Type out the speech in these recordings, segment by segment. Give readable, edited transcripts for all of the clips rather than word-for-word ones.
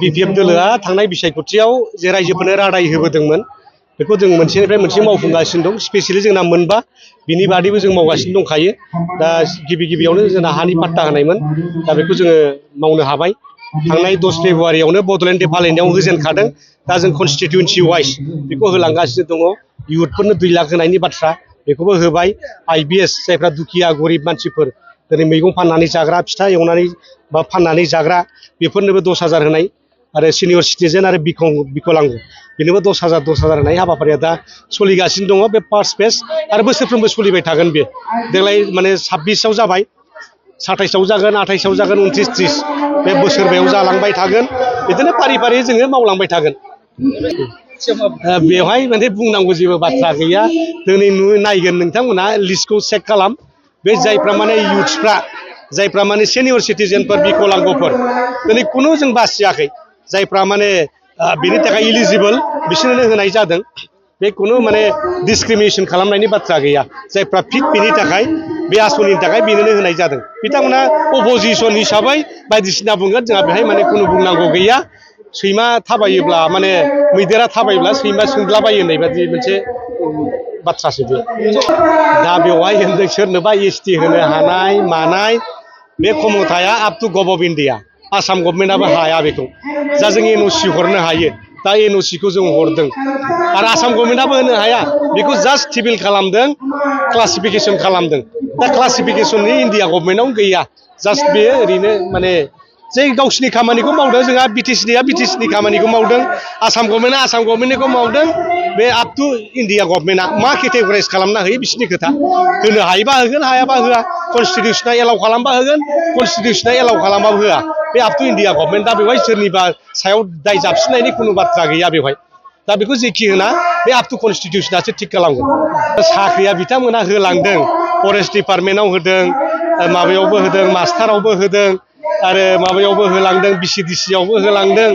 BPF दोलोआ थांनाय बिसायख'थियाव जे रायजोफोरनो रादाय होबोदोंमोन बेखौ जों मोनसेनिफ्राय मोनसे मावफुंगासिनो दं। स्पेसियेलि जोंना मोनबा बिनि बादैबो जों मावगासिनो दंखायो। दा गिबियावनो जोंना हानि पाट्टा होनायमोन, दा बेखौ जोङो मावनो हाबाय। थांनाय 10 फेब्रुवारियावनो बड'लेण्ड डे फालिनायाव होजेनखादों। दा जों कनस्टिटिउन्सि वाइज बेखौ होलांगासिनो दङ। इउथफोरनो 2 लाख होनायनि बाथ्रा बेखौबो होबाय। IBS जायफ्रा दुखिया गरिब मानसिफोर दिनै मैगं फाननानै जाग्रा, फिथा एवनानै बा फाननानै जाग्रा बेफोरनोबो 10,000 होनाय आरो सिनियर सिटिजेन आरो बिकलांग बेनोबो 10,000 होनाय हाबाफारिया दा सोलिगासिनो दङ। बे फार्स्ट फेज आरो बोसोरफ्रोमबो सोलिबाय थागोन। बे देग्लाय माने 26आव जाबाय, 27आव जागोन, 28आव जागोन, 29, 30 बे बोसोरबायाव जालांबाय थागोन। बिदिनो फारि फारि जोङो मावलांबाय थागोन। बेवहाय माने बुंनांगौ जेबो बाथ्रा गैया। दिनै नायगोन नोंथांमोना लिस्टखौ चेक खालाम। बे जायफ्रा माने इउथ्सफ्रा, जायफ्रा माने सिनियर सिटिजेनफोर, बिकलांगफोर दिनै खुनु जों बासियाखै। जायफ्रा माने बेनि थाखाय इलिजिबोल बिसोरनो होनाय जादों। बे खुनु माने डिसक्रिमिनेसन खालामनायनि बाथ्रा गैया। जायफ्रा फिट बेनि थाखाय बे आसनिनि थाखाय बेनोनो होनाय जादों। बिथांमोना अपोजिसन हिसाबै बायदिसिना बुंगोन, जोंहा बेहाय माने खुनु बुंनांगौ गैया। सैमा थाबायोब्ला माने मैदेरा थाबायोब्ला सैमा सोंद्लाबायो होननाय बायदि मोनसे बाथ्रासो बे। दा बेवहाय होनदों सोरनोबा ST होनो हानाय मानाय बे क्षमताया up to Gov of India. Assam गभर्नमेन्टआबो हाया बेखौ। जा जों NOC हरनो हायो, दा NOCखौ जों हरदों आरो आसाम गभर्नमेन्टआबो होनो हाया। बेखौ जास्ट टेबोल खालामदों, क्लासिफिकेसन खालामदों। दा क्लासिफिकेसननि इन्डिया गभर्नमेन्टआव गैया। जास्ट बेयो ओरैनो माने जे गावसिनि खामानिखौ मावदों। जोंहा BTCनिया BTCनि खामानिखौ मावदों, आसाम गभर्नमेन्टआ आसाम गभर्नमेन्टनिखौ मावदों। बे आप टु इन्डिया गभर्नमेन्टआ मा केटेगराइज खालामना होयो बिसोरनि खोथा। होनो हायोबा होगोन, हायाबा होआ। कनस्टिटिउसना एलाउ खालामबा होगोन, कनस्टिटिउसना एलाउ खालामबाबो होआ। बे आप टु इन्डिया गभर्नमेन्ट। दा बेवहाय सोरनिबा सायाव दाय जाबसिननायनि खुनु बाथ्रा गैया बेवहाय। दा बेखौ जेखि होना बे आप टु कनस्टिटिउसनासो थिग खालामगोन। साख्रिया बिथांमोना होलांदों, फरेस्ट डिपार्टमेन्टआव होदों, माबायावबो होदों, मास्टारावबो होदों आरो माबायावबो होलांदों, BCDCआवबो होलांदों।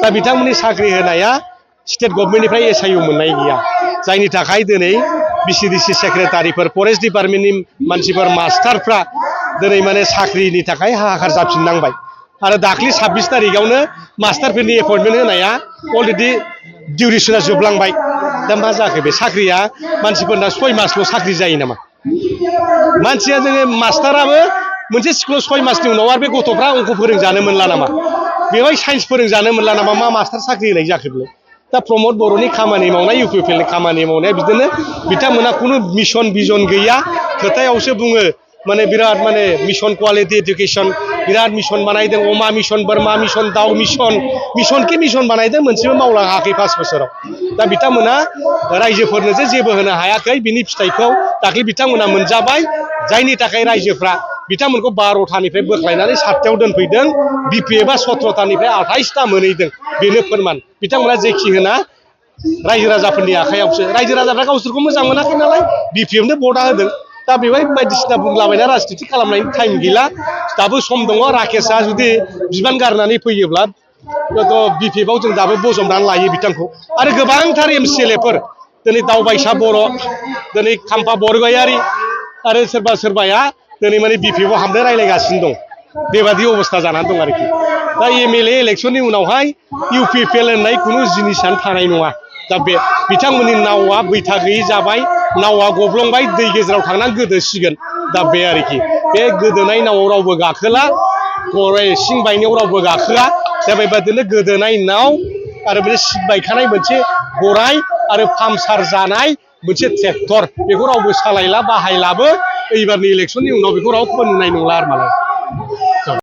दा बिथांमोननि साख्रि होनाया स्टेट गभर्नमेन्टनिफ्राय SIU मोननाय गैया। जायनि थाखाय दिनै BCDC सेक्रेटारिफोर, फरेस्ट डिपार्टमेन्टनि मानसिफोर, मास्टारफ्रा दिनै माने साख्रिनि थाखाय हाहाकार जाफिननांबाय। आरो दाख्लै 26 तारिखआवनो मास्टारफोरनि एपइन्टमेन्ट होनाया अलरेडि डिउरेसना जोबलांबाय। दा मा जाखो बे साख्रिया मानसिफोरना 6 मासल' साख्रि जायो नामा? मानसिया जोङो मास्टाराबो मोनसे स्कुलाव 6 मासनि उनाव आरो बे गथ'फ्रा अंक फोरोंजानो मोनला नामा? बेवहाय साइन्स फोरोंजानो मोनला नामा? मा मास्टार साख्रि होनाय जाखो बेलाय? दा प्रमद बर'नि खामानि मावनाय, UPPLनि खामानि मावनाया बिदिनो। बिथांमोना खुनु मिसन भिजन गैया। खोथायावसो बुङो माने बिराद माने मिसन क्वालिटि इडुकेसन बिराद मिसन बानायदों। अमा मिसन, बोरमा मिसन, दाउ मिसन, मिसनखि मिसन बानायदों, मोनसेबो मावलांनो हायाखै 5 बोसोराव। दा बिथांमोना रायजोफोरनो जे जेबो होनो हायाखै, बिनि फिथाइखौ दाख्लै बिथांमोना मोनजाबाय। जायनि थाखाय रायजोफ्रा बिथांमोनखौ 12थानिफ्राय बोख्लायनानै 7थायाव दोनफैदों। BPFआ 17थानिफ्राय 28ता मोनहैदों। बेनो फोरमान। बिथांमोना जेखि होना रायजो राजाफोरनि आखायावसो। रायजो राजाफ्रा गावसोरखौ मोजां मोनाखै नालाय BPFनो भटआ होदों। दा बेवहाय बायदिसिना बुंलाबायना राजनिति खालामनायनि टाइम गैला। दाबो सम दङ। राकेशआ जुदि बिबान गारनानै फैयोब्ला BPFआव जों दाबो बजबनानै लायो बिथांखौ। आरो गोबांथार MCLAफोर दिनै दावबायसा बर', दिनै खाम्फा बरगयारि आरो सोरबा सोरबाया दिनै माने BPFआव हाबनो रायलायगासिनो दं। बेबादि अबस्था जानानै दं आरोखि। दा MLA इलेक्सननि उनावहाय UPPL होननाय खुनु जिनिसानो थानाय नङा। दा बे बिथांमोननि नावआ बैथा गैयै जाबाय। नावआ गब्लंबाय, दै गेजेराव थांनानै गोदोसिगोन। दा बे आरोखि। बे गोदोनाय नावआव रावबो गाखोला, सिं बायनायाव रावबो गाखोआ। दा बेबायदिनो गोदोनाय नाव आरो बे सिट बायखानाय मोनसे गराय आरो पामसार जानाय मोनसे ट्रेक्टर, बेखौ रावबो सालायला, बाहायलाबो। एबारनि इलेक्सननि उनाव बेखौ रावबो नुनाय नंला आरो मालाय।